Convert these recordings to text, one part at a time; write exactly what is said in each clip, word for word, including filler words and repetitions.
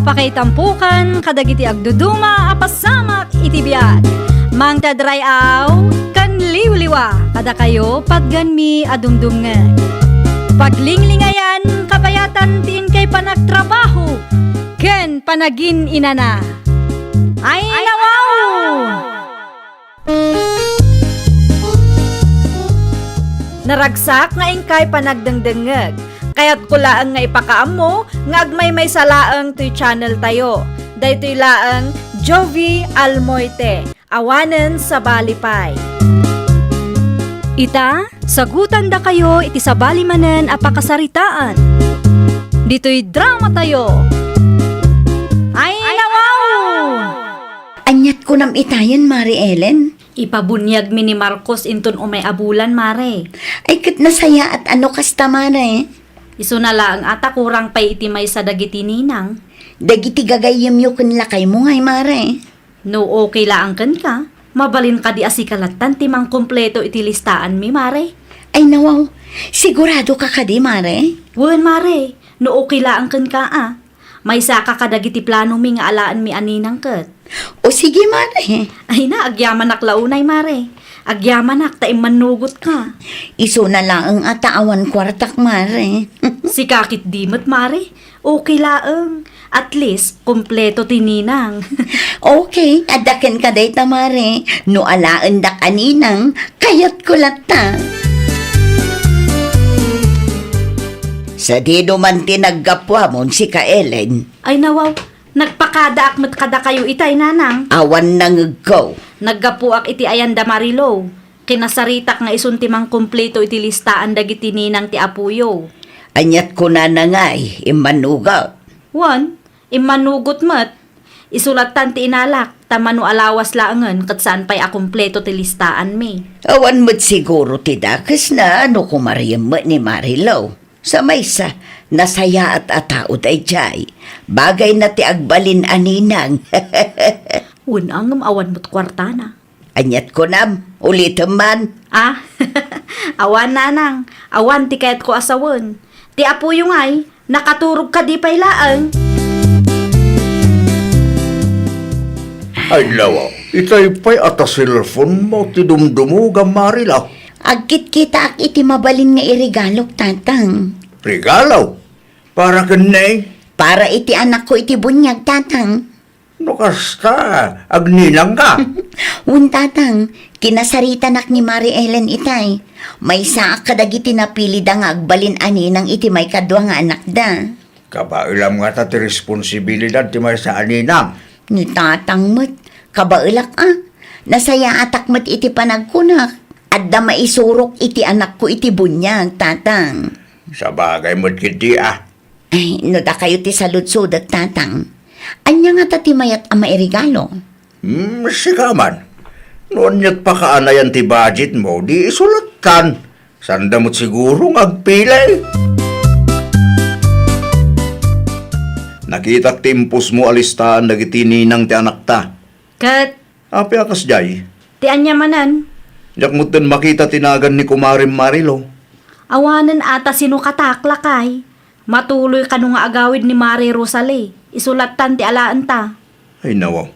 Pakaitampokan kadagiti agduduma a pasamak iti biag. Mangted ray-aw ken liwliwa kadakayo patganmi a dumdumngeg. Paglinglingayan kabayatan ti inkay panagtrabaho ken panagin-inana. Ay, nawaw! Naragsak nga inkay panagdengdengngeg. Kayatko laeng nga ipakaammo nga agmaymaysa laeng toy channel tayo. Daytoy laeng Jovie Almoite, awanen sabali pay. Ita, sagutandakayo iti sabali manen a pakasaritaan. Ditoy drama tayo. Ay, nawaw! Aniat kunam itayen, Mari Ellen? Ipabuniagmi ni Marcos inton umay a bulan, Mare. Ay, ket nasayaat a no kasta, Mare. Isuna laeng a ta kurang pay iti maysa dagiti ninang. Dagiti gagayyemyo ken lakaymo ngay, Mare. No okay laeng kenka, mabalin kadi a sika lattan ti mangkumpleto iti listaanmi, Mare? Ay, nawaw. Sigurado ka kadi, Mare? Wen, Mare. No okay laeng kenka, a. Maysaka kadagiti planomi nga alaenmi a ninang ket. O sige, Mare. Ay na, agyamanak la unay, Mare. Agyamanak ta immannugotka. Isuna laeng a ta awan kuartak, Mare. Sika ketdi met, Mare. Okay laeng. At least, kompleto ti ninang. Okay, adda kenka dayta, Mare. No alaendak a ninang, kayatko latta. Sadino man ti naggapuamon, sika Ellen? Ay, nawaw, nagpakadaak met kadakayo itay, nanang. Awan nangegko. Naggapuak iti ayan da Marilou. Kinasaritak nga isun ti mangkumpleto iti listaan dagiti ninang ti apoyo. Aniat kunana ngay, immannugak? Wen, immanugot met. Isu lattan ti inalak, ta mano a lawas laengen ket saan pay a kumpleto ti listaanmi. Awan met siguro ti dakesna no kumariem met ni Marilou. Sa maysa, nasayaat a tao daydiay. Bagayna ti agbalin a ninang. Wen a ngem awan met kuartana. Aniat kunam, ulitem man. Ah, awan, nanang. Awan ti kayatko a sawen. Ti apoyo ngay, nakaturog kadi pay laeng. Ay, nawa, itay pay a ta cellphone mo ti dumdumogam, Marilou. Agkitkitaak iti mabalin nga iregalok, Tatang. Regalo? Para ken ni? Para iti anakko iti buniag, Tatang. No kasta, agninangka? Wen, Tatang, kinasaritanak ni Mari Ellen itay. Maysaak kadagiti napilida nga agbalin a ninang iti maikadua nga anakda. Kabaelam ngata ti responsibilidad ti maysa a ninang. Ni Tatang met, kabaelak a. Nasayaatak met iti panagkunak. Adda maisurok iti anakko iti buniag, Tatang. Sabagay met ketdi a. Ay, no dakayo ti saludsodek, Tatang. Ania ngata ti mayat a mairegalo? Hmm, sika man. No aniat pakaanayan ti budget mo, di isu lattan. Saanda met siguro nga agpili. Nakitak ti impos mo a listaan dagiti ninang ti anakta. Ket? Apay a kasdiay? Ti ania manen? Diak metten makita ti nagan ni kumarem Marilou. Awanen a ta sinokatak, lakay. Matuloy kano nga agawid ni Mari Rosalie. Isu lattan ti alaenta. Ay, nawaw.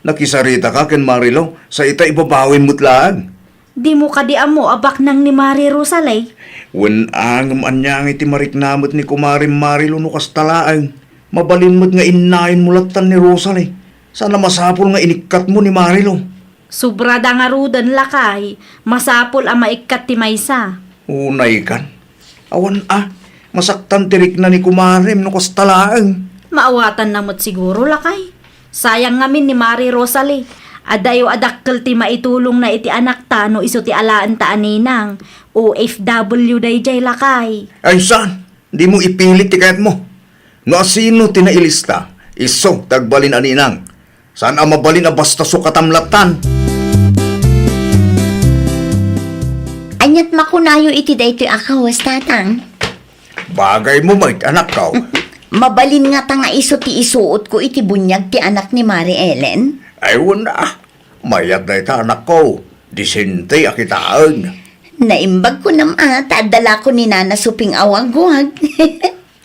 Nakisaritaka ken Marilou, sa ita ibabawim met laeng. Dimo kadi ammo a baknang ni Mari Rosalie? Wen a, ngem ania ngay ti marikna met ni kumarem Marilou no kasta laeng? Mabalin met nga innayenmo lattan ni Rosalie. Saan a masapul nga inikkatmo ni Marilou. Sobrada ngaruden, lakay. Masapul a maikkat ti maysa. Unaykan. Awan a, masaktan ti rikna ni kumarem no kasta laeng. Maawatanna met siguro, lakay. Sayang ngamin ni Mari Rosalie. Adayo a dakkel ti maitulongna iti anakta no isu ti alaenta a ninang. O F W daydiay, lakay. Ay, saan? Dimo ipilit ti kayatmo. No asino ti nailista, isu ti agbalin a ninang. Saan a mabalin a basta sukatam lattan. Aniat makunayo iti daytoy a kawes, Tatang? Bagaymo met, anakko. Mabalin ngata nga isu ti isuotko iti buniag ti anak ni Mari Ellen? Ay, wen a. Mayat dayta, anakko. Disente a kitaen. Naimbag kunam a, ta adda la ko ni Nana Suping a wagwag.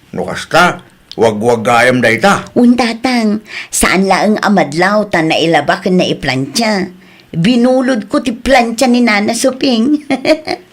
No kasta, Wagwag gayam dayta. Wen, Tatang, saan laeng a madlaw ta nailaba ken naiplantia. Binulodko ti plantia ni Nana Suping.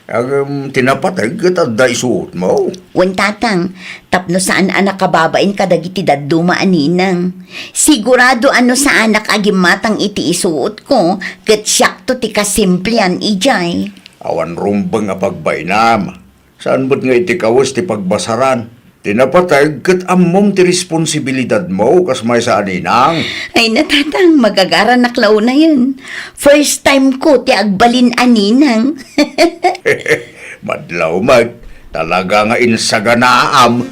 Ngem ti napateg ket adda isuotmo? Wen, Tatang, tapno saan a nakababain kadagiti dadduma a ninang. Sigurado a no saanak a gimmatang iti isuotko, ket siakto ti kasimplean idiay. Awan rumbeng a pagbainam. Saan met nga iti kawes ti pagbasaran? Ti napateg ket ammom ti responsibilidadmo kas maysa a ninang. Ay na, Tatang, magagaranak la unayen. First time ko ti agbalin a ninang. Madlaw met, talaga nga insaganaam.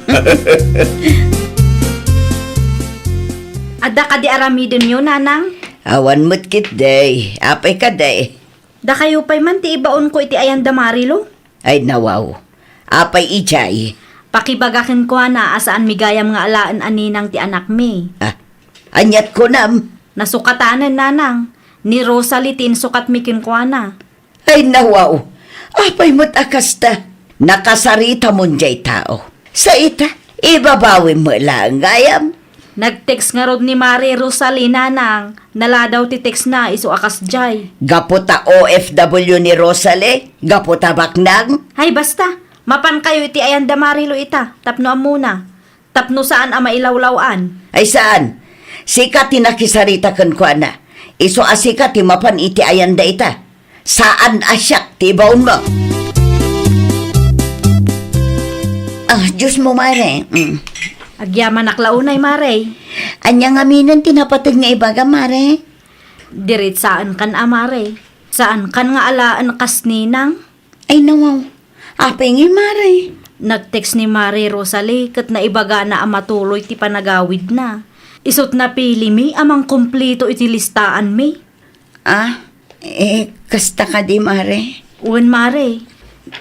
Adda kadi aramidenyo, Nanang? Awan met ketdi. Apay kadi? Dakayo pay man ti ibaonko iti ayan da Marilo. Ay, nawaw. Apay idiay? Pakibaga kenkuana a saanmi gayam nga alaen a ninang ti anakmi. Ah, aniat kunam? Nasukatanen, Nanang. Ni Rosalie ti insukatmi kenkuana. Ay, nawaw. Apay met a kasta? Nakasaritamon diay tao. Sa ita, ibabawim met laeng gayam. Nag-text ngarud ni Mare Rosalie, Nanang. Naladaw ti textna isu a kasdiay. Gapu ta O F W ni Rosalie? Gapu ta baknang? Ay, basta. Mapankayo iti ayan da Marilo ita, tapno ammona. Tapno saan a mailawlaw-an. Ay, saan. Sika ti nakisarita kenkuana. Isu a sika ti mapan iti ayan da ita. Saan a siak ti ibaonmo. Ah, Diyos mo, Mare. Mm. Agyamanak la unay, Mare. Ania ngaminen ti napateg nga ibaga, Mare? Diritsaenkan a, Mare. Saankan nga alaen kas ninang? Ay, nawaw. Apay ngay, Mare? Nag-text ni Mare Rosalie ket naibagana a matuloy ti panagawidna. Isut' napilimi a mangkumplito iti listaanmi. Ah, eh, kasta kadi, Mare? Wen, Mare.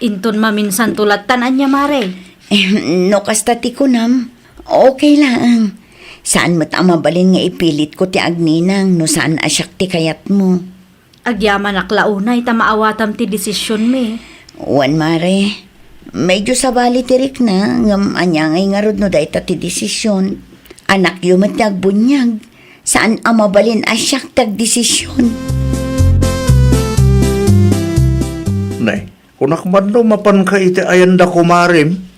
Inton maminsanto lattan ania, Mare? Eh, no kasta ti kunam, okay laeng. Saan met a mabalin nga ipilitko ti agninang no saan a siak ti kayatmo. Agyamanak la unay ta maawatam ti desisionmi. Wen, Mare. Medyo sabali ti rikna, ngem ania ngay ngarud no dayta ti desision? Anakyo met ti agbuniag. Saan a mabalin a siak ti agdesision. Nay, kunak man no mapanka iti ayan da kumarem?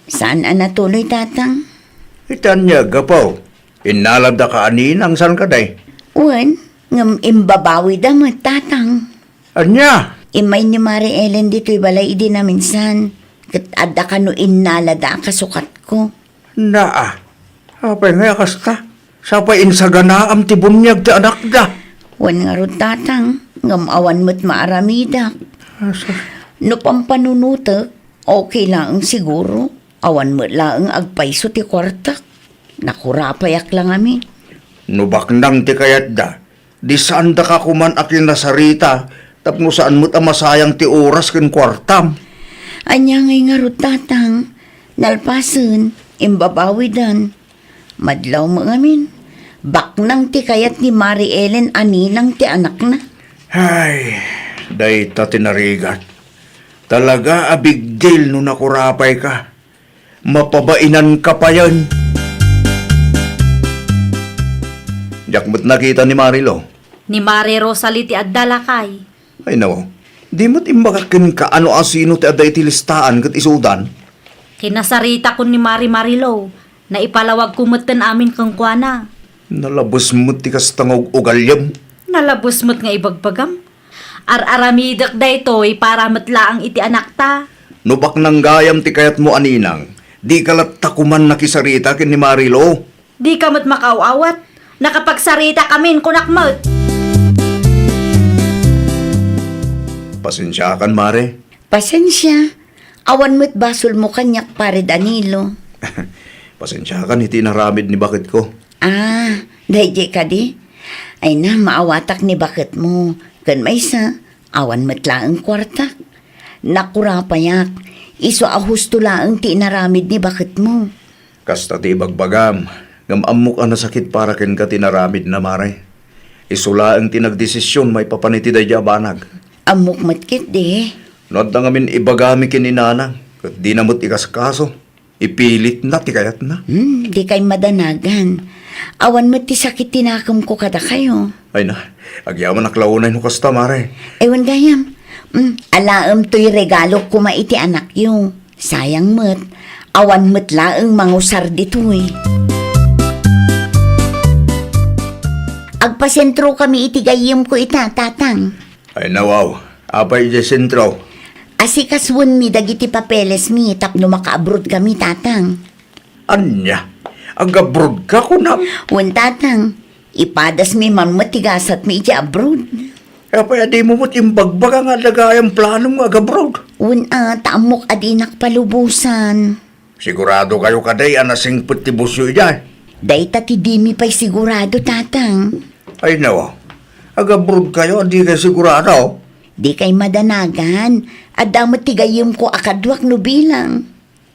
Saan a natuloy, Tatang? Iti ania, gapu? Innaladaka a ninang, saan kadi? Wen, ngem imbabawida met, Tatang. Ania? Immay ni Mare Ellen ditoy balay idi naminsan, ket adda kano innalada a kasukatko. Naa, apay ngay a kasta? Sapay insaganaam ti buniag ti anakda. Wen ngarud, Tatang, ngem awan met maaramidak. Asus. No pampanunotek, okay laeng siguro. Awan met laeng agpayso ti kuartak. Nakurapayak la ngamin. No baknang ti kayatda, di saandaka koman a kinasarita tapno saan met a masayang ti oras ken kuartam. Ania ngay ngarud, Tatang? Nalpasen, imbabawidan. Madlaw met ngamin. Baknang ti kayat ni Mari Ellen a ninang ti anakna. Ay, dayta ti narigat. Talaga a big deal no nakurapayka. Mapabainanka payen. Diak met nakita ni Mari Lo. Ni Mari Rosalie ti adda, lakay. Ay, nawaw. Di met imbagak kenka no asino ti adda iti listaan ket isudan? Kinasaritakon ni Mari Marilo. Naipalawagko metten amin kenkuana. Nalabes met ti kasta nga ug-ugalyem. Nalabes met nga ibagbagam. Ar-aramidek daytoy para met laeng iti anakta. No baknang gayam ti kayatmo a ninang, dika latta koman nakisarita ken ni Mari Lo. Dika met makaaw-awat. Nakapagsarita kamin, kunak met. Pasensiakan, Mare. Pasensia. Awan met basolmo kaniak, Pare Danilo. Pasensiakan iti inaramid ni baketko. Ah, daydi kadi? Ay na, maawatak ni baketmo. Ken maysa, awan met laeng kuartak. Nakurapayak, isu a husto laeng ti inaramid ni baketmo. Kasta ti ibagbagam, ngem ammok a nasakit para kenka ti inaramidna, Mare. Isu laeng ti nagdesision maipapan iti daydi a banag. Ammok met ketdi. No adda ngamin ibagami ken ni Nanang, ket dina met ikaskaso. Ipilitna ti kayatna. Hmm, dikay madanagan. Awan met ti sakit ti nakemko kadakayo. Ay na, agyamanak la unay no kasta, Mare. Ewan gayam. Hmm, alaem toy regalo koma iti anakyo. Sayang met, awan met laeng mangusar ditoy. Agpasentrokami iti gayyemko ita, Tatang. Ay, nawaw. Apay idiay sentro? Asikasuenmi dagiti papelesmi tapno makaabroadkami, Tatang. Ania? Agabroadka, kunam? Wen, Tatang. Ipadasmi man met ti gasatmi idiay abroad. Apay a dimo met imbagbaga nga adda gayam planom nga agabroad? Wen a, ta ammok a dinak palubosan. Sigurado kayo kadi a nasingpet ti busyo idiay? Dayta ti dimi pay sigurado, Tatang. Ay, nawaw. Agabroad kayo a dikay sigurado? Dikay madanagan. Adda met ti gayyemko a kaduak no bilang.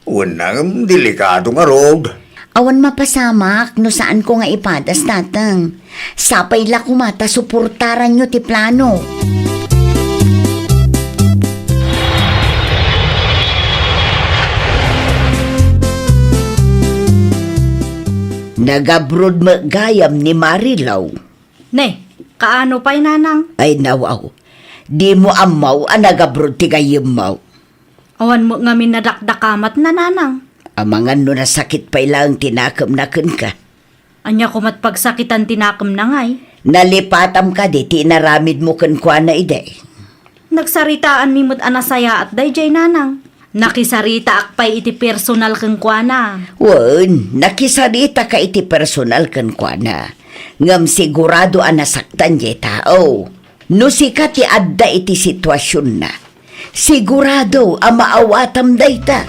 Wen a, delikado ngarud. Awan mapasamak no saanko nga ipadas, Tatang. Sapay la koma ta suportaranyo ti plano. Nagabroad met gayam ni Marilaw. Ne, kaano pay, Nanang? Ay, nawaw. Dimo ammo a nagabroad ti gayyemmo. Awan met ngamin nadakdakamatna, Nanang. Amangan no nasakit pay laeng ti nakemna kenka. Ania komat pagsakitan ti nakemna ngay? Nalipatam kadi ti inaramidmo kenkuana idi? Nagsaritaanmi met a nasayaat daydiay, Nanang. Nakisaritaak pay iti personal kenkuana. Wen, nakisaritaka iti personal kenkuana. Ngem sigurado a nasaktan diay tao. No sika ti adda iti situasionna, sigurado a maawatam dayta.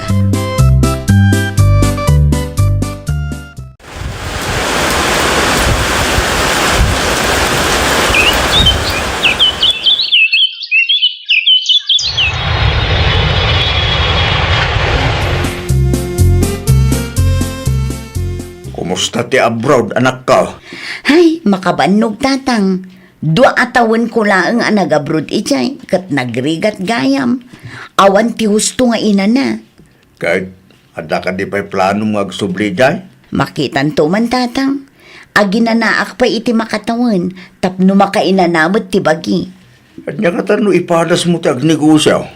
Kumusta ti abroad, anakko? Ay, makabannog, Tatang. Dua a tawenko laeng a nagabroad idiay, ket nagrigat gayam. Awan ti husto nga inana. Ket adda kadi pay planom nga agsubli idiay? Makitanto man, Tatang. Aginanaak pay iti makatawen tapno makainana met ti bagi. Ania ngata no ipadasmo ti agnegosio?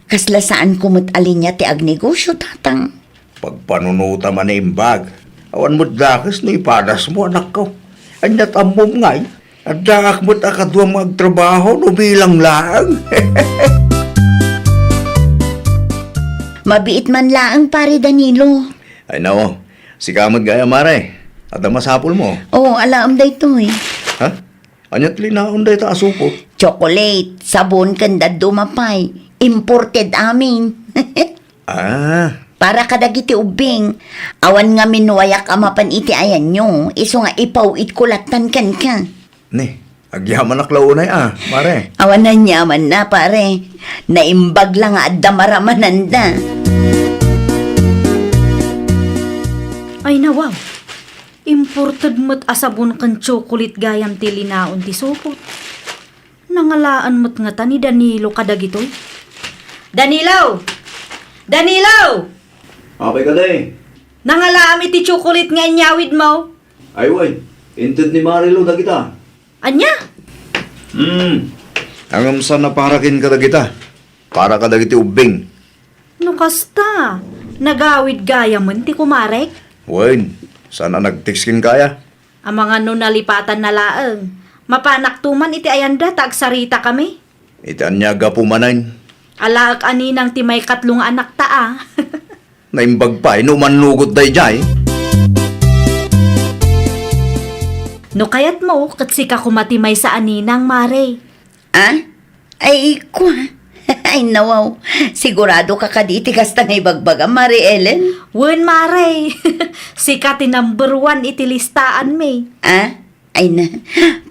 Kasla saanko met a linia ti agnegosio, Tatang. Pagpanunotam a naimbag. Awan met dakes no ipadasmo, anakko. Aniat ammom ngay? Addaak met a kaduam nga agtrabaho no bilang laeng. Mabiit man laeng, Pare Danilo. Ay, nao. Sika met gayam, Mare. Adda masapulmo? Oo, alaem daytoy. Ha? Aniat linaon dayta a supot? Chocolate, sabon, ken dadduma pay. Imported amin. Ah. Para kadagiti ubbing, awan ngamin no ayak a mapan iti ayanyo, isu nga ipaw-itko lattan kenka. Ne, agyamanak la unay a, Mare. Awan aniamanna, Pare. Naimbag la nga adda maramananda. Ay, nawaw. Imported met a sabon ken chocolate gayam ti linaon ti supot. Nangalaan met ngata ni Danilo kadagitoy. Danilo! Danilo! Apay kadi? Nangalaam iti chocolate nga inyawidmo. Ay, wen, inted ni Marilu dagita. Ania? Hmm. Ngem saan a para ken kadagita. Para kadagiti ubbing. No kasta, nagawid gayamen ti kumarek? Wen, saan a nag-text kenka aya? Amangan no nalipatanna laeng. Mapanakto man iti ayanda ta agsaritakami. Iti ania a gapu manen? Alaek a ninang ti maikatlo nga anakta a. Naimbag pay no umannugot daydiay. No kayatmo, ket sika koma ti maysa a ninang, Mare. Ah? Ay, kua. Ay, nawaw. Sigurado ka kadi iti kasta nga ibagbagam, Mare Ellen? Wen, Mare. Sika ti number one iti listaanmi. Ah? Ay na,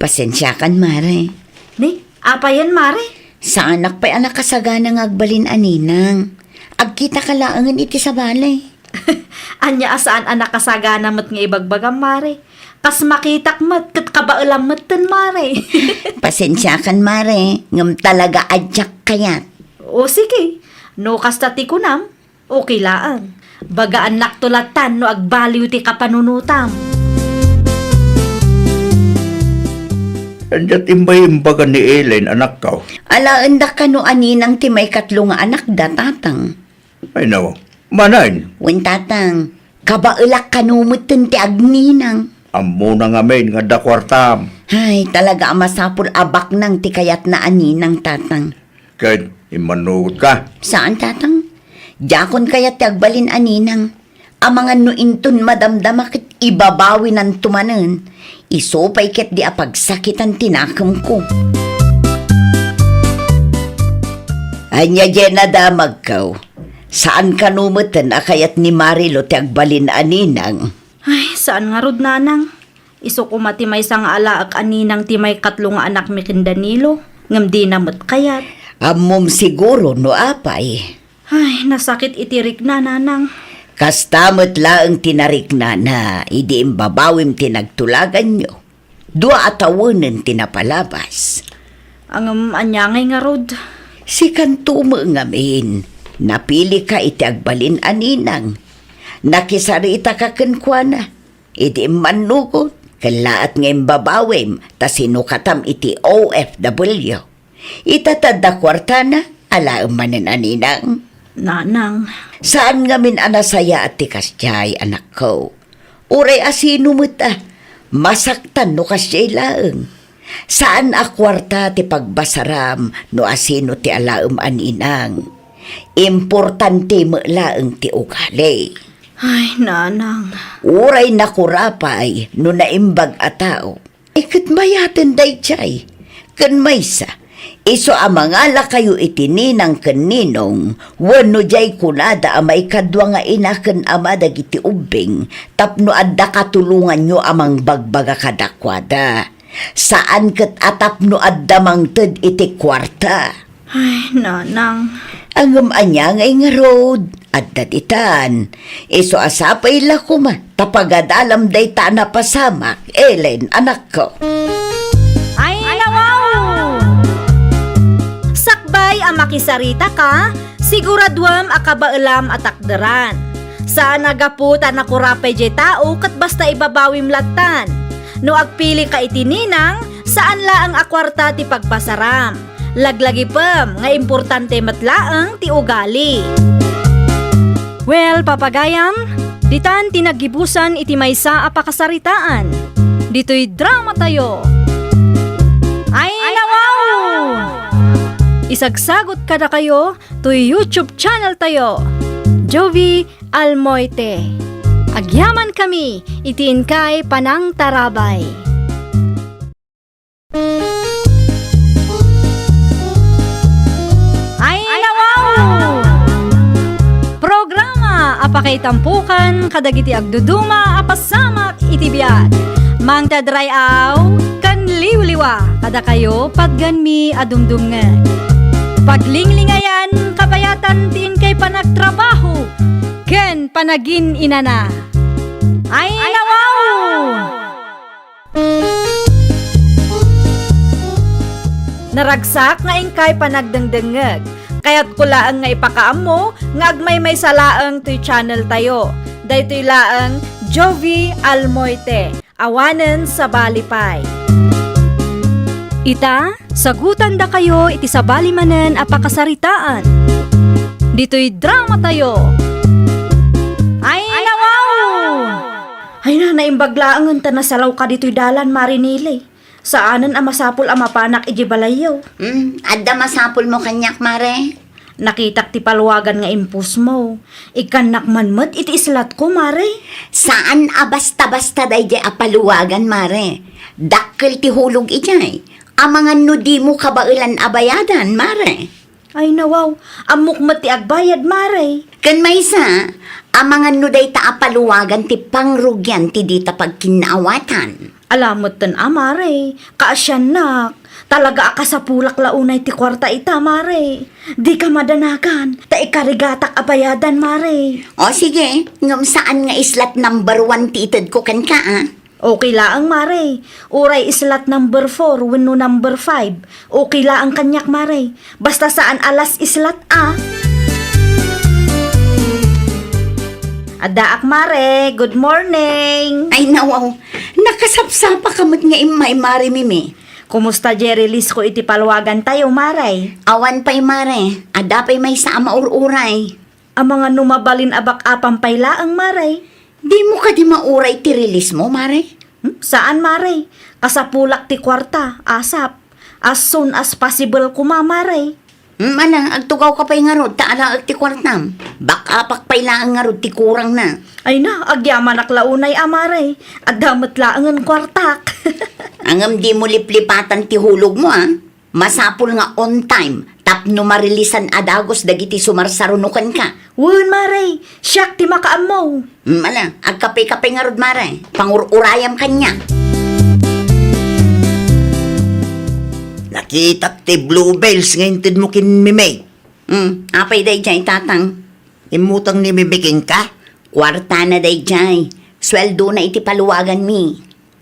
pasensiakan, Mare. Ni, apayen, Mare? Saanak pay a nakasagana nga agbalin a ninang. Agkitaka laengen iti sabali. Ania a saan a nakasagana met nga ibagbagam, Mare? Kas makitak met ket kabaelam metten, Mare. Pasensiakan, Mare, ngem talaga a diak kayat. O sige, no kasta ti kunam, Okay laeng. Bagaannakto lattan no agbaliw ti kapanunotam. Diak imbay imbaga ni Ellen, anakko. Alaendak kano a ninang ti maikatlo nga anakda, Tatang. Ay, no. Manen? Wen, Tatang. Kabaelak kano metten ti agninang. Ammona ngamin nga adda kuartam. Ay, talaga a masapul a baknang ti kayatna a ninang, Tatang. Ket immannugotka? Saan, Tatang. Diakon kayat ti agbalin a ninang. Amangan no inton madamdama ket ibabawinanto manen. Isu pay ketdi a pagsakitan ti nakemko. Ania diay nadamagko? Saan kano metten a kayat ni Marilou ti agbalin a ninang? Ay, saan ngarud, Nanang. Isu koma ti maysa nga alaek a ninang ti maikatlo nga anakmi ken Danilo, ngem dina met kayat. Ammom siguro no apay. Ay, nasakit iti rikna, Nanang. Kasta met laeng ti nariknana idi imbabawim ti nagtulaganyo. Dua a tawenen ti napalabas. Ngem ania ngay ngarud? Sikanto met ngamin, napilika iti agbalin a ninang. Nakisaritaka kenkuana. Idi immannugot, kellaat nga imbabawim ta sinukatam iti O F W. Ita ta adda kuartana, alaem manen a ninang. Nanang. Saan ngamin a nasayaat ti kasdiay, anakko. Uray asino met a, masaktan no kasdiay laeng. Saan a kuarta ti pagbasaram no asino ti alaem a ninang. Importante met laeng ti ugali. Ay, Nanang. Uray nakurapay no naimbag a tao. Ay, ket mayaten daydiay. Ken maysa, isu a mangalakayo iti ninang ken ninong, wenno diay kunada a maikadua nga ina ken ama dagiti ubbing, tapno adda katulonganyo a mangbagbaga kadakuada. Saan ket a tapno adda mangted iti kuarta. Ay, Nanang. Ngem ania ngay ngarud? Adda ditan. Isu a sapay la koma ta pagadalam dayta a napasamak, Ellen, anakko. Ay, nawaw! Sakbay a makisaritaka, siguraduem a kabaelam a takderan. Saan a gapu ta nakurapay diay tao ket basta ibabawim lattan. No agpilika iti ninang, saan laeng a kuarta ti pagbasaram. Laglagipem nga importante met laeng ti ugali. Well, papagayam, ditan ti naggibusan iti maysa a pakasaritaan. Ditoy dramatayo. Ay, nawaw! Isagsagot kadakayo toy YouTube channel tayo, Jovie Almoite. Agyamankami iti inkay panangtarabay. Ay, nawaw! Programa a pakaitampokan kadagiti agduduma a pasamak iti biag. Mangted ray-aw ken liwliwa kadakayo, patgenmi a dumdumngeg. Paglinglingayan, kabayatan ti inkay panagtrabaho ken panagin-inana. Ay, nawaw! Naragsak nga inkay panagdengdengngeg. Kayatko laeng nga ipakaammo nga agmaymaysa laeng toy channel tayo. Daytoy laeng Jovie Almoite. Awanen sabali pay. Ita, sagutandakayo iti sabali manen a pakasaritaan. Ditoy dramatayo. Ay, nawaw! Ay na, naimbag laengen ta nasalawka ditoy dalan, Mare Nele. Saanen a masapul a mapanak idiay balayyo. Hmm, adda masapulmo kaniak, Mare? Nakitak ti paluagan nga impostmo. Ikkannak man met iti islatko, Mare. Saan a basta-basta daydiay a paluagan, Mare. Dakkel ti hulog idiay. Amangan no dimo kabaelan a bayadan, Mare. Ay, nawaw, ammok met ti agbayad, Mare. Ken maysa, amangan no dayta a paluagan ti pangrugian ti dita pagkinnaawatan. Ala metten a, Mare, kaasiannak, talaga a kasapulak la unay ti kuarta ita, Mare. Dika madanagan, ta ikarigatak a bayadan, Mare. O sige, ngem saan nga islat number one ti itedko kenka, a? Okay laeng, Mare. Uray islat number four wenno number five. Okay laeng kaniak, Mare. Basta saan a last islat, a. Addaak, Mare. Good morning. Ay, nawaw. Nakasapsapaka met nga immay, Mare Mimi. Kumusta diay release ko iti paluagantayo, Mare? Awan pay, Mare. Adda pay maysa a maur-uray. Amangan no mabalin a back-upan pay laeng, Mare. Dimo kadi mauray ti release mo, Mare? Hmm? Saan, Mare. Kasapulak ti kuarta, asap. As soon as possible koma, Mare. Hmm, ala, agtugawka pay ngarud, ta alaek ti kuartam. Back-upak pay laeng ngarud ti kurangna. Ay na, agyamanak la unay a, Mare. Adda met laengen kuartak. Ngem dimo liplipatan ti hulogmo, a. Masapul nga on time tapno marilisan a dagus dagiti sumarsaruno kenka. Wen, Mare, siak ti makaammo. Mm, ala, agkape-kape ngarud, Mare. Pangur-urayam kaniak. Nakitak ti bluebells nga intedmo ken Mimik. Mm, apay daydiay, Tatang? Immutang ni Mimik kenka? Kuartana daydiay. Sueldona iti paluaganmi.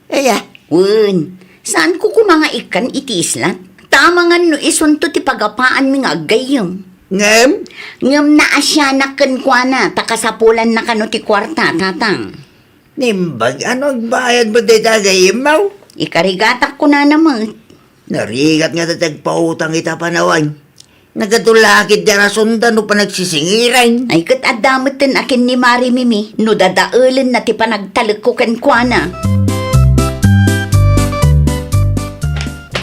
Aya, wen, saanko koma nga ikkan iti isla? Ta amangan no isunto ti pagapaanmi nga aggayyem. Ngem? Ngem naasianak kenkuana, ta kasapulanna kano ti kuarta, Tatang. Naimbag, ano agbayad mo dayta gayyemmo? Ikarigatak kunana met. Narigat nga dayta agpautang ita panawen. Nagadu la ketdi a rason ta no panagsisingiran. Ay, ket adda metten a ken ni Mari Mimi no dadaelenna ti panagtalekko kenkuana.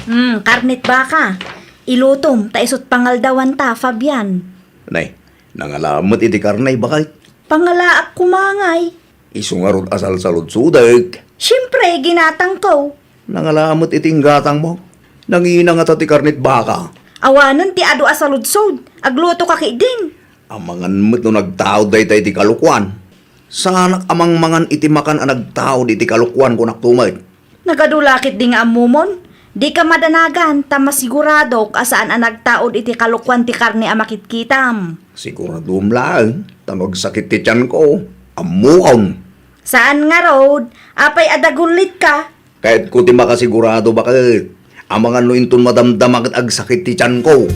Hmm, karnet baka. Ilutom, ta isut pangaldawanta, Fabian. Nay, nangala met iti karne, baket. Pangalaak koma ngay. Isu ngarud a salsaludsodek. Siempre, ginatangko. Nangala met iti inggatangmo. Nangina ngata ti karnet baka. Awanen ti adu a saludsod. Aglutoka ketdin. Amangan met no nagtaud dayta iti kalokuan. Saanak a mangmangan iti makan a nagtaud iti kalokuan, kunak to met. Nagadu la ketdi nga ammomon. Dika madanagan, ta masiguradok a saan a nagtaud iti kalokuan ti karne a makitkitam. Siguraduem laeng, ta no agsakit ti tianko, ammokon. Saan ngarud, apay a dagullitka? Kayatko ti makasigurado, baket. Amangan no inton madamdama ket agsakit ti tianko.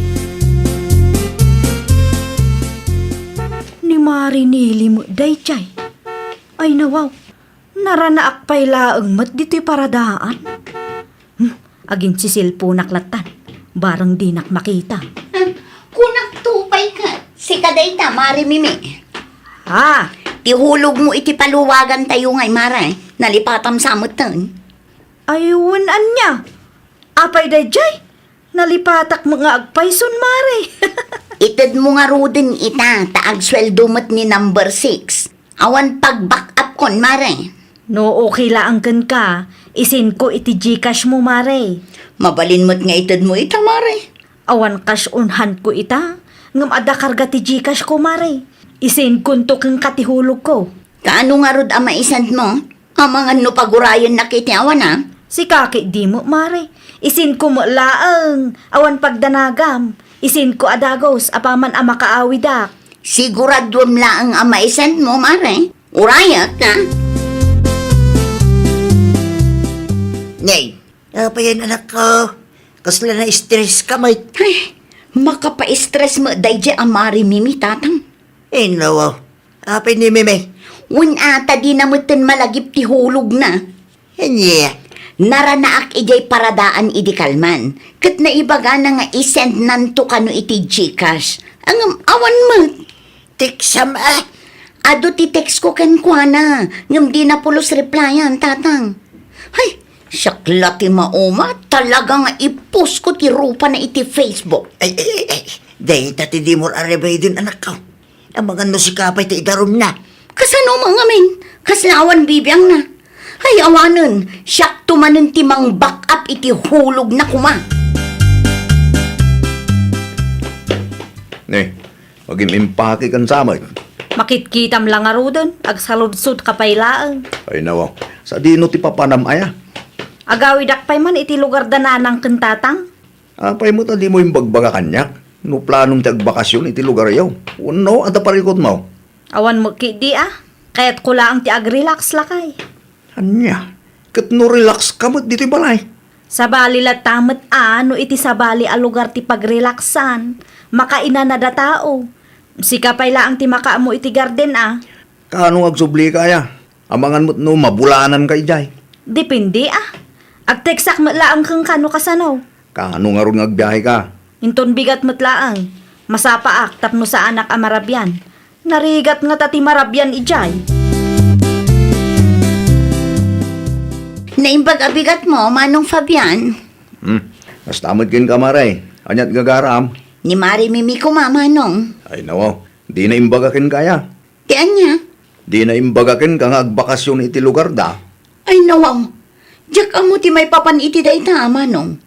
Ni Mari Nili met daydiay. Ay, nawaw. Naranaak pay laeng met ditoy paradaan. Hmm, aginsisilponak lattan. Bareng dinak makita. Hmm, kunak to pay ket. Sika dayta, Mari Mimi. Ah. Ti hulogmo iti paluagantayo ngay, Mare. Nalipatam sa metten. Ay, wen ania? Apay daydiay? Nalipatak met nga agpayson, Mare. Itedmo ngaruden ita, ta agsueldo met ni number six. Awan pag-back up kon, Mare. No okay laeng kenka, isendko iti GCash mo, Mare. Mabalin met nga itedmo ita, Mare. Awan cash on hand ko ita, ngem adda karga ti GCash ko, Mare. Isendkonto kenka ti hulogko. Kaano ngarud a maisend mo? Amangan no pagurayennak iti awan, a? Sika ketdi met, Mare. Isendko met laeng. Awan pagdanagam. Isendko a dagus apaman a makaawidak. Siguraduem laeng a maisend mo, Mare. Urayek, a? Nay, apayen, anakko? Kasla na-stress ka met. Ay, makapa-stress met daydiay a Mari Mimi, Tatang. Ay, nawaw. Apay ni Mimi? Wen a, ta dina metten malagip ti hulogna. Ania? Naranaak idiay paradaan idi kalman, ket naibagana nga isendnanto kano iti GCash. Ngem awan met. Teksam a? Adu ti text ko kenkuana, ngem dina pulos replyan, Tatang. Hay, siak la ti mauma, talaga nga i-post ko ti rupana iti Facebook. Ay, ay, ay, ay. Dayta ti dimo a remedyom, anakko. Amangan no sika pay ti idarumna. Kasano man ngamin? Kasla awan bibiangna. Ay, awanen, siakto manen ti mang-back up iti hulogna koma. Ne, agim-impake ken samet. Makitkitam la ngaruden, agsaludsodka pay laeng. Ay, nawaw. Sadino ti papanam aya? Agawidak pay man iti lugar da nanang ken tatang. Apay met a dimo imbagbaga kaniak no planom ti agbakasyon iti lugaryo wenno adda parikutmo? Awan met ketdi a. Kayatko laeng ti agrelax, lakay. Ania? Ket no relax ka met ditoy balay? Sabali latta met a no iti sabali a lugar ti pagrelaxan, makainanad a tao. Sika pay laeng ti makaammo iti garden a. Kaano nga agsublika aya? Amangan met no mabulananka idiay. Depende, a. Agteksak met laeng kenka no kasano. Kaano ngarud nga agbiaheka? Inton bigat met laeng, masapaak tapno saanak a marabian. Narigat ngata ti marabian idiay. Naimbag a bigatmo, Manong Fabian. Hmm. Kasta met kenka, Mare. Ania't gagaram? Ni Mare Mimi koma, Manong. Ay, nawaw. Di naimbag a kenka aya. Ti ania? Di naimbag a kenka nga agbakasyon iti lugarda. Ay, nawaw. Diak ammo ti maipapan iti dayta, Manong.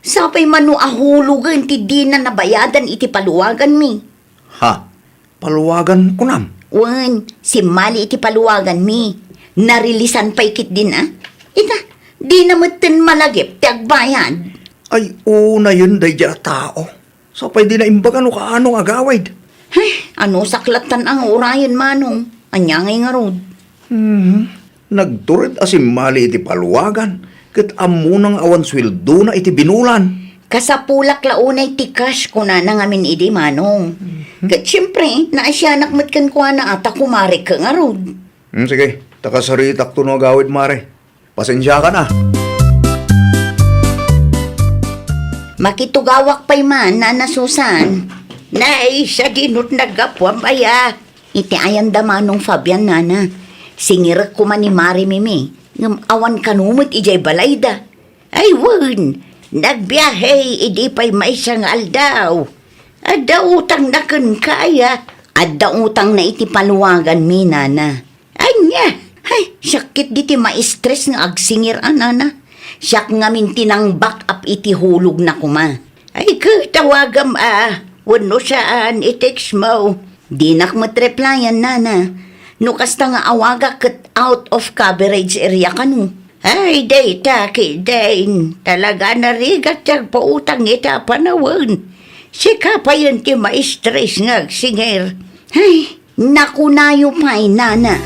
Sapay mano a hulogen ti dina nabayadan iti paluwaganmi. Ha? Paluwagan kunam? Wen, simmali iti paluwaganmi. Narilisan pay ketdin a. Ita, dina metten malagip ti agbayad. Ay, unayen daydiay a tao. Sapay di naimbag no kaano nga agawid. Ay, anusak lattan a nga urayen, Manong. Ania ngay ngarud? Hmm. Nagtured a simmali iti paluwagan, ket ammona nga awan sueldona iti binulan. Kasapulak la unay ti cash, kunana ngamin idi, Manong. Mhm. Ket siempre, naasianak met kenkuana a ta kumarek ngarud. Hmm, sige, ta kasaritakto no agawid, Mare. Pasensiakan a. Makitugawak pay man, Nana Susan. Nay, sadinot naggapuam aya. Iti ayanda Manong Fabian, Nana. Singirek koma ni Mare Mimi, ngem awan kano met idiay balayda. Ay wen, nagbiahe idi pay maysa nga aldaw. Adda utangna kenka aya? Adda utangna iti paluwaganmi, Nana. Ania? Ay, sakit diti maistres nga agsingir a, Nana. Siak ngamin ti nang-back up iti hulogna koma. Ay, ket tawagam a, wenno saan, i-text mo. Dinak met replyan, Nana. No kasta nga awagak ket out of coverage area kano. Ay, dayta, kidin. Talaga narigat ti agpautang ita a panawen. Sika payen ti maistres nga agsingir. Ay, nakunayo pay, Nana.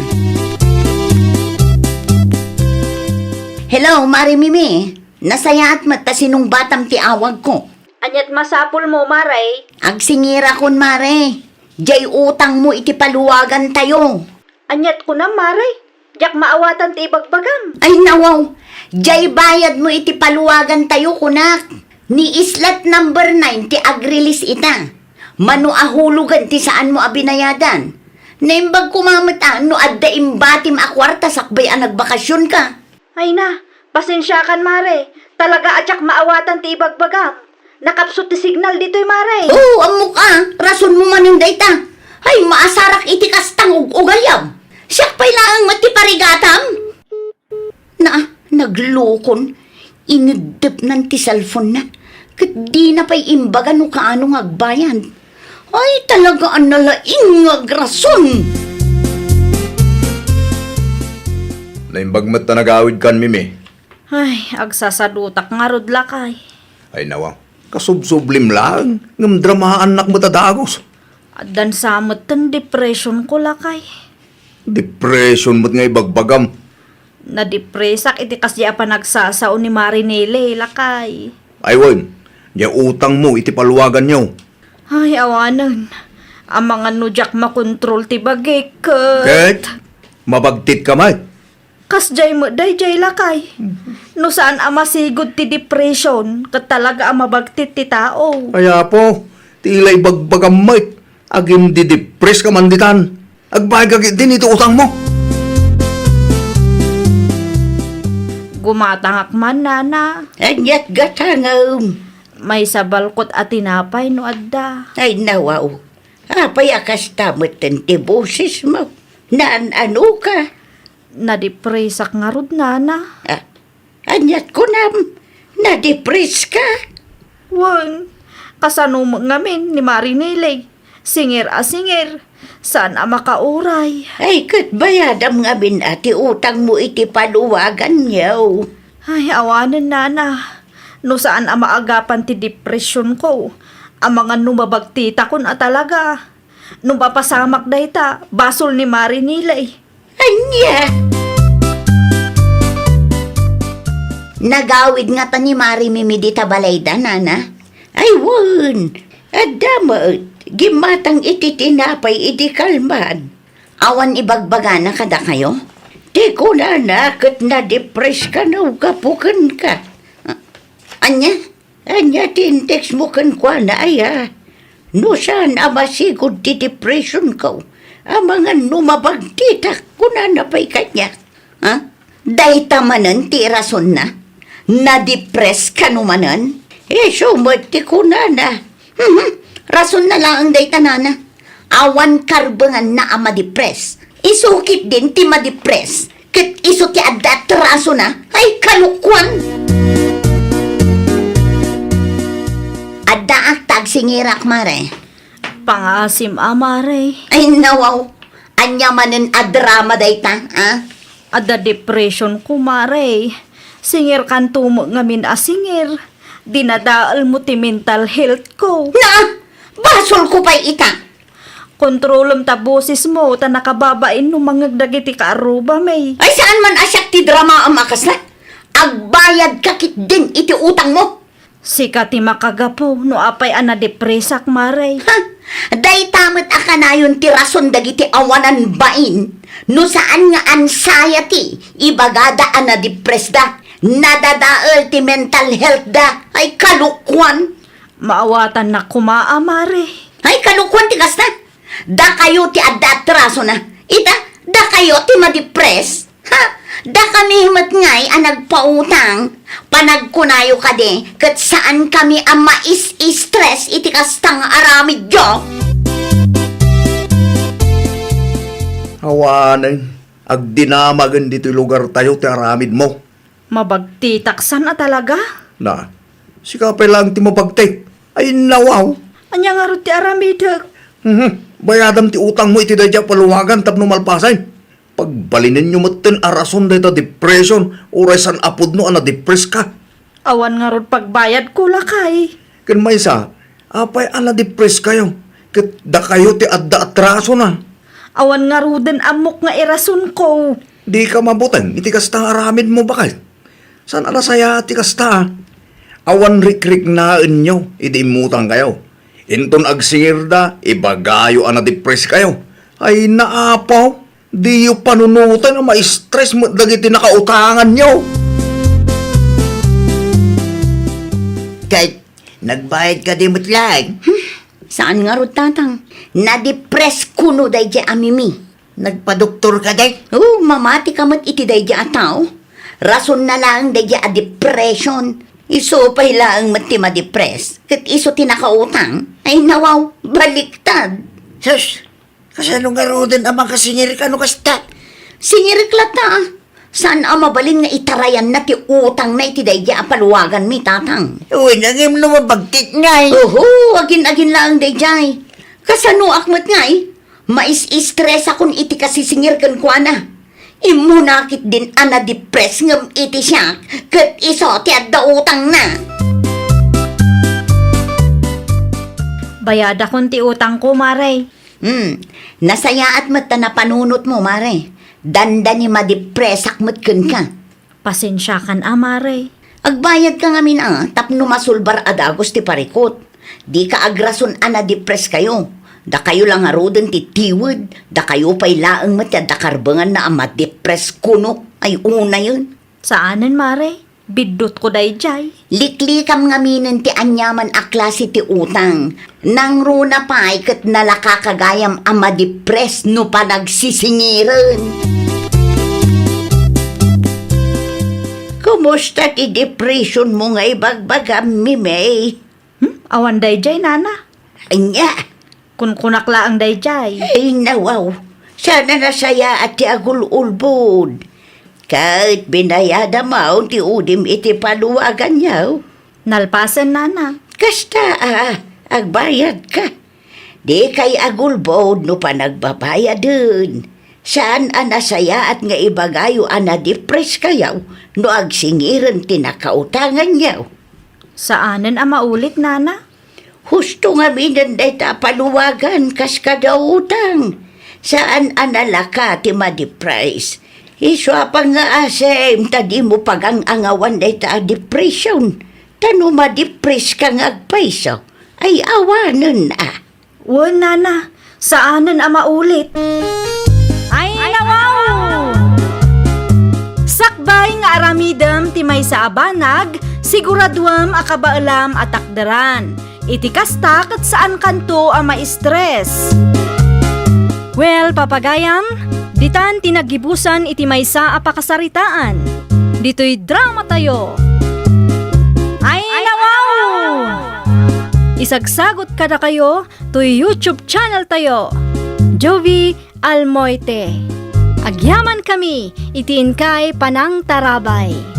Hello, Mare Mimi. Nasayaat met ta sinungbatam ti awagko. Ania't masapulmo, Mare? Agsingirakon, Mare. Diay utangmo iti paluwagantayo. Ania't kunam, Mare? Diak maawatan ti ibagbagam. Ay, nawaw. Diay bayadmo iti paluwagantayo, kunak. Ni slot number nine ti ag-release ita. Mano a hulogen ti saanmo a binayadan. Naimbag koma met a no adda imbatim a kuarta sakbay a nagbakasionka. Ay na, pasensiakan, Mare. Talaga a diak maawatan ti ibagbagam. Nakapsut ti signal ditoy, Mare. Oo, ammok a. Rasonmo manen dayta. Ay, maasarak iti kastang ug-ugaliam. Siak pay laeng met ti parigatam. Na, naglukon. Ineddepnan ti cellphone-na. Ket dina pay imbaga no kaano nga agbayad. Ay, talaga a nalaing nga agrason! Naimbag met ta nagawidkan, Mimi. Ay, agsasadutak ngarud, lakay. Ay, nawa. Kasubsublim laeng, ngem dramaannak met a dagus. Addan sa met ten depression ko, lakay. Depression met nga ibagbagam. Nadepresak iti kasdi a panagsasao ni Mare Nele, lakay. Ay wen, diay utangmo iti paluwaganyo. Ay, awanen. Amangan no diak makontrol ti bagik, ket... Ket? Mabagtitka met. Kasdiay met daydiay, lakay. No saan a masigud ti depression, ket talaga a mabagtit ti tao. Ay, Apo, ti ila ibagbagam met, agimdidepreska man ditan. Agbayadka ketdin iti utangmo. Gumatangak man, Nana. Ania't gatangem? Maysa balkot a tinapay no adda. Ay, nawaw. Apay a kasta metten ti bosesmo? Naan-anoka? Nadepresak ngarud, Nana. Ah, ania't kunam? Nadepreska? Wen, kasano met ngamin ni Mare Nele? Singir a singir, saan a makauray. Ay, ket bayadam ngamin a ti utangmo iti paluwaganyo. Ay, awanen, Nana. No saan a maagapan ti depression ko, amangan no mabagtitakon a talaga. No mapasamak dayta, basol ni Mare Nele. Ania? Nagawid ngata ni Mare Mimi dita balayda, Nana? Ay, wen. Adda met. Gimmatang iti tinapay idi kalman. Awan ibagbagana kadakayo? Ti kunana ket nadepress kano gapu kenka. Ania? Ania ti intext mo kenkuana, aya? No saan a masigud ti depression ko, amangan no mabagtitak, kunana pay kaniak. Ha? Dayta manen ti rasonna? Nadepress kano manen? Isu met ti kunana. Mhm. Rasonna laeng dayta, nana. Awan karbenganna a madepress. Isu ketdin ti madepress. Ket isu ti adda atrasona. Ay, kalokuan! Addaak ta agsingirak, mare. Pangaasim a, mare. Ay, nawaw. Ania manen a drama dayta, a? Adda depression ko, mare. Singirkanto met ngamin a singir. Dinadaelmo ti mental health ko. Na! Basolko pay ita! Kontrolem ta bosesmo ta nakababain no mangngeg dagiti kaarrubami. Ay, saan man a siak ti dramaem a kasla? Agbayadka ketdin iti utangmo. Sika ti makagapu no apay a nadepresak, mare. Ha? Dayta met a kanayon ti rason dagiti awanan bain. No saan nga anxiety, ibagada a nadepressda, nadadael ti mental healthda. Ay, kalokuan! Maawatannak koma a, mare. Ay, kalokuan ti kasta! Dakayo ti adda atrasona. Ita, dakayo ti madepress. Ha? Dakami met ngay a nagpautang. Panagkunayo kadi, ket saankami a mais-stress iti kasta nga aramidyo. Awanen, agdinamagen ditoy lugartayo ti aramidmo. Mabagtitak san a talaga? Na, sika pay laeng ti mabagtik. Ay, nawaw. Ania ngarud ti aramidek? Mhm. Bayadam ti utangmo iti daydiay a paluwagan tapno malpasen. Pagbalinenyo metten a rason dayta depression, uray saan a pudno a nadepress ka. Awan ngarud pagbayadko, lakay. Ken maysa, apay a nadepress kayo? Ket dakayo ti adda atrasona. Awan ngaruden ammok nga irasonko. Dika mabuteng iti kasta nga aramidmo, baket. Saan a nasayaat ti kasta, a? Awan rikriknaenyo idi immutangkayo. Inton agsingirda, ibagayo a nadepress kayo. Ay, naapaw, diyo panunoten a ma-stress met dagiti nakautanganyo. Ket, nagbayad kadi met laeng? Hmm, saan ngarud, tatang? Nadepress kuno daydiay a Mimi. Nagpadoktor ka, day? Oo, mamati ka met iti daydiay a tao. Rasonna laeng daydiay a depression. Isu pay laeng met ti madepress. Ket isu ti nakautang. Ay, nawaw, baliktad. Sus, kasano ngaruden a makasingirka no kasta? Singirek latta. Saan a mabalin nga itarayanna ti utangna iti daydiay a paluwaganmi, tatang? Uy, nangem no mabagtik ngay. Oho, agin-agin laeng daydiay. Kasanoak met ngay? Mais-stressakon iti kasisingir kenkuana. Immuna ketdin a nadepress ngem iti siak, ket isu ti adda utangna. Bayadakon ti utangko, mare. Hmm, nasayaat met ta napanunotmo, mare. Dandani madepressak met kenka. Pasensiakan a, mare. Agbayadka ngamin a tapno masulbar a dagus ti parikut. Dika agrason a nadepress kayo. Dakayo la ngaruden ti tiwed, dakayo pay laeng met ti adda karbenganna a madepress kuno ay unayen. Saanen, mare. Biddutko daydiay. Liklikam ngaminen ti aniaman a klase ti utang. Nangruna pay ket nalaka ka gayam a madepress no panagsisingiren. Kumusta ti depression mo nga ibagbagam, Mimey? Hmm? Awan daydiay, nana. Ania? Kunkunak laeng daydiay. Ay, nawaw. Saan a nasayaat ti agul-ulbod. Ket binayadam ti udim iti paluwaganyo. Nalpasen, nana. Kasta a, agbayadka. Dikay agulbod no panagbabayaden. Saan a nasayaat nga ibagayo a nadepress kayo no agsingiren ti nakautanganyo. Saanen a maulit, nana. Husto ngaminen dayta a paluwagan kas kada utang. Saan a nalaka ti madepress. Isu a pangngaasim ta dimo pagang-angawan dayta a depression. Ta no madepress ka nga agpayso, ay awanen a. Wen, nana, saanen a maulit. Aramidem ti maysa a banag, siguraduem a kabaelam a takderan. Iti kasta ket saankanto a ma-stress. Well, papagayam, ditan ti naggibusan iti maysa a pakasaritaan. Ditoy dramatayo. Ay, nawaw! Isagsagot kadakayo toy YouTube channel tayo, Jovie Almoite. Agyamankami iti inkay panangtarabay.